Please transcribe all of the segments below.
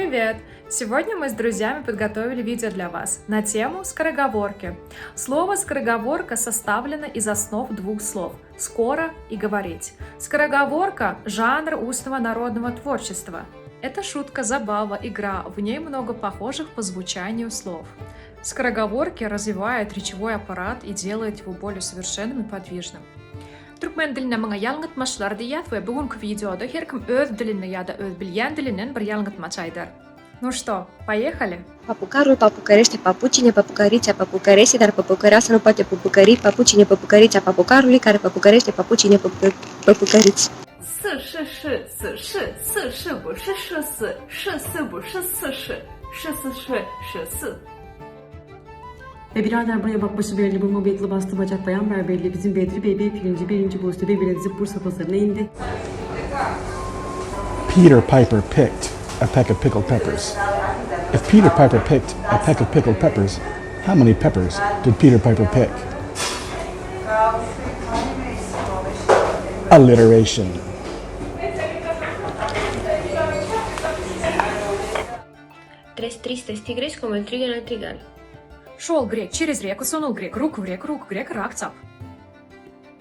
привет! Сегодня мы с друзьями подготовили видео для вас на тему скороговорки. Слово скороговорка составлено из основ двух слов «скоро» и «говорить». Скороговорка – жанр устного народного творчества. Это шутка, забава, игра, в ней много похожих по звучанию слов. Скороговорки развивают речевой аппарат и делают его более совершенным и подвижным. Türkmen dilinde muňa ýalňytmaçlar diýýäs we bu günki wideoda her kim öz dilinde ýa-da öz bilýän dilinden bir ýalňytmaç aýdar. Nu što, poehali? Papucarul papucărește papucii, nepăpucărița papucărește, dar păpucăreasa nu poate pupucări papucii nepăpucărița papucarului, care păpucărește papucii nepăpucăriți. 四是是死是四是不是是死是四不是四是是四是十四。 Be birader buraya bak başı belli, burma bıyıklı, bastı bacak, bayan berberli, bizim Bedri Bey, Bey pirinci, birinci Buse, birbirine dizip Bursa pazarına indi. Peter Piper picked a peck of pickled peppers. If Peter Piper picked a peck of pickled peppers, how many peppers did Peter Piper pick? Alliteration. Tres tristes tigres como el trigo en el trigal. Шел грек через реку, сунул грек руку в реку, руку грек, рак цап.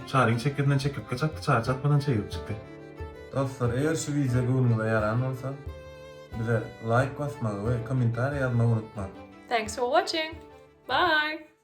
Çaryň çekgesinden çekirtge çakdy, çary çatmadan çeýrip çykdy. Dostlar eger şu wideo göwnüňize ýaran bolsa bize laýk basmagy we kommentariýa ýazmagy unutmaň. Thanks for watching! Bye!